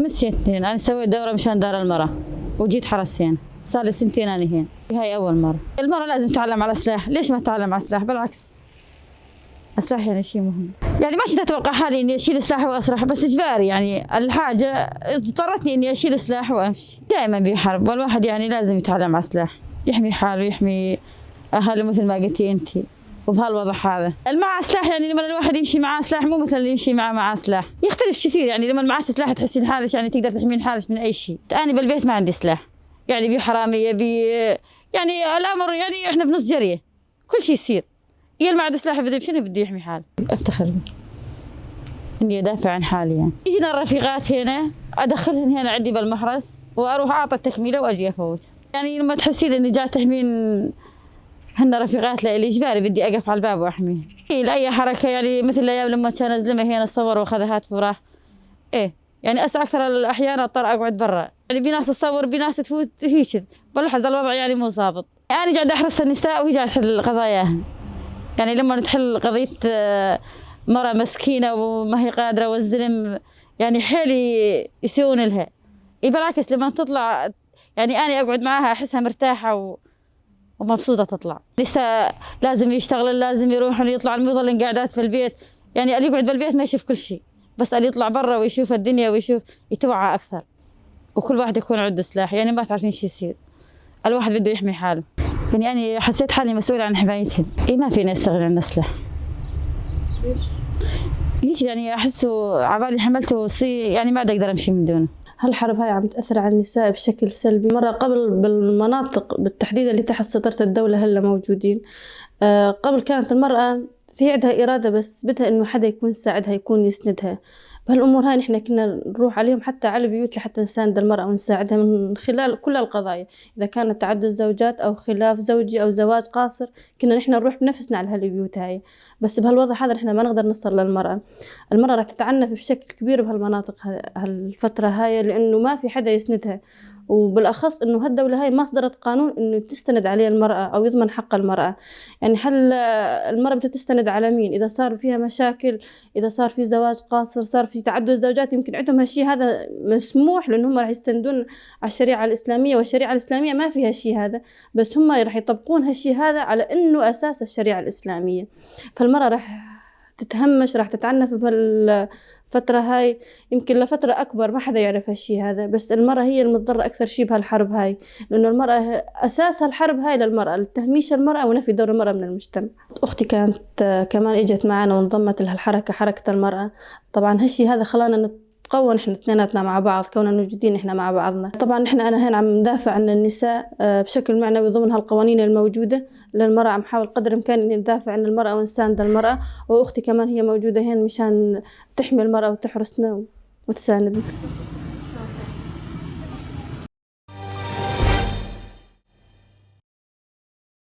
من سنتين أنا سويت دورة مشان دار المرأة وجيت حرسين، صار لي سنتين أنا هين، هاي أول مرة. المرأة لازم تتعلم على سلاح، ليش ما تتعلم على سلاح؟ بالعكس السلاح يعني شيء مهم. يعني ما كنت أتوقع حالي إني أشيل سلاح وأسرح، بس إجباري يعني الحاجة اضطرتني إني أشيل سلاح وأمشي. دائما بحرب والواحد يعني لازم يتعلم على سلاح، يحمي حاله ويحمي أهله مثل ما قلتي أنت. وبهالوضع هذا المع سلاح، يعني لما الواحد يمشي معاه سلاح مو مثل اللي يمشي معاه سلاح، يختلف كثير. يعني لما معاش سلاح تحسين حالك يعني تقدر تحمين حالك من اي شيء. انا بالبيت ما عندي سلاح، يعني بي حرامية بي يعني الامر، يعني احنا بنص جريه كل شيء يصير. يا ما عنده سلاح بدي شنو بدي يحمي حاله؟ افتخر اني ادافع عن حالي. يعني يجينا الرفيقات هنا ادخلهن هنا عندي بالمحرس واروح اعطي التكميله واجي افوت. يعني لما تحسين اني جاي تحمين هن رفيقات لإلي إجباري بدي أقف على الباب وأحميه لأي حركة. يعني مثل الأيام لما كان زلمة هنا صور وأخذ هاتف وراح، إيه يعني أكثر الأحيان أضطر أقعد برا. يعني بناس تصور بناس تفوت هيك، بلحظ الوضع يعني مو ظابط. أنا قاعدة أحرس النساء وهي قاعدة تحل قضاياهن. يعني لما تحل قضية مرة مسكينة وما هي قادرة والزلم يعني حيل يسوون لها، إيه بالعكس لما تطلع يعني أنا أقعد معاها أحسها مرتاحة ومبسوطة تطلع. لسه لازم يشتغل، لازم يروح ويطلع، مو يظل قاعدات في البيت. يعني اللي يقعد بالبيت ما يشوف كل شيء، بس اللي يطلع برا ويشوف الدنيا ويشوف يتوعى أكثر. وكل واحد يكون عنده سلاح، يعني ما تعرفين شو يصير، الواحد بده يحمي حاله. يعني أنا حسيت حالي مسؤولة عن حمايتهم. إيه ما فينا نستغني عن السلاح. ليش؟ ليش يعني أحسه عبالي حملته يعني ما أقدر أمشي من دونه. هالحرب هاي عم تأثر على النساء بشكل سلبي. مرة قبل بالمناطق بالتحديد اللي تحت سيطرة الدولة هلا موجودين، قبل كانت المرأة في عندها إرادة، بس بدها إنه حدا يكون ساعدها، يكون يسندها بهالأمور هاي. نحن كنا نروح عليهم حتى على البيوت لحتى نساند المرأة ونساعدها من خلال كل القضايا، إذا كانت تعدد زوجات أو خلاف زوجي أو زواج قاصر، كنا نحن نروح بنفسنا على هالبيوت هاي. بس بهالوضع هذا نحن ما نقدر نصل للمرأة. المرأة راح تتعنف بشكل كبير بهالمناطق هالفترة هاي، لأنه ما في حدا يسندها، وبالأخص إنه هالدولة هاي ما صدرت قانون إنه تستند عليه المرأة أو يضمن حق المرأة. يعني هل المرأة بدها تستند على مين؟ إذا صار فيها مشاكل، إذا صار في زواج قاصر، صار في تعدد زوجات، يمكن عندهم هالشيء هذا مسموح، لأن هم راح يستندون على الشريعة الإسلامية، والشريعة الإسلامية ما فيها شيء هذا، بس هم راح يطبقون هالشيء هذا على إنه أساس الشريعة الإسلامية. فالمرأة راح تتهمش، راح تتعنف بهالفترة هاي، يمكن لفترة أكبر ما حدا يعرف هالشي هذا. بس المرأة هي المتضررة أكثر شي بهالحرب هاي، لأنه المرأة أساس هالحرب هاي للمرأة، لتهميش المرأة ونفي دور المرأة من المجتمع. أختي كانت كمان إجت معنا وانضمت لهالحركة، حركة المرأة. طبعا هالشي هذا خلانا نتقوى نحن اثنيناتنا مع بعض، كوننا موجودين نحن مع بعضنا. طبعا نحن أنا هنا عم ندافع عن النساء بشكل معنوي ضمن هالقوانين الموجودة للمرأة، عم حاول قدر الإمكان إني ندافع عن المرأة ونساند المرأة، وأختي كمان هي موجودة هنا مشان تحمي المرأة وتحرسنا وتساندنا.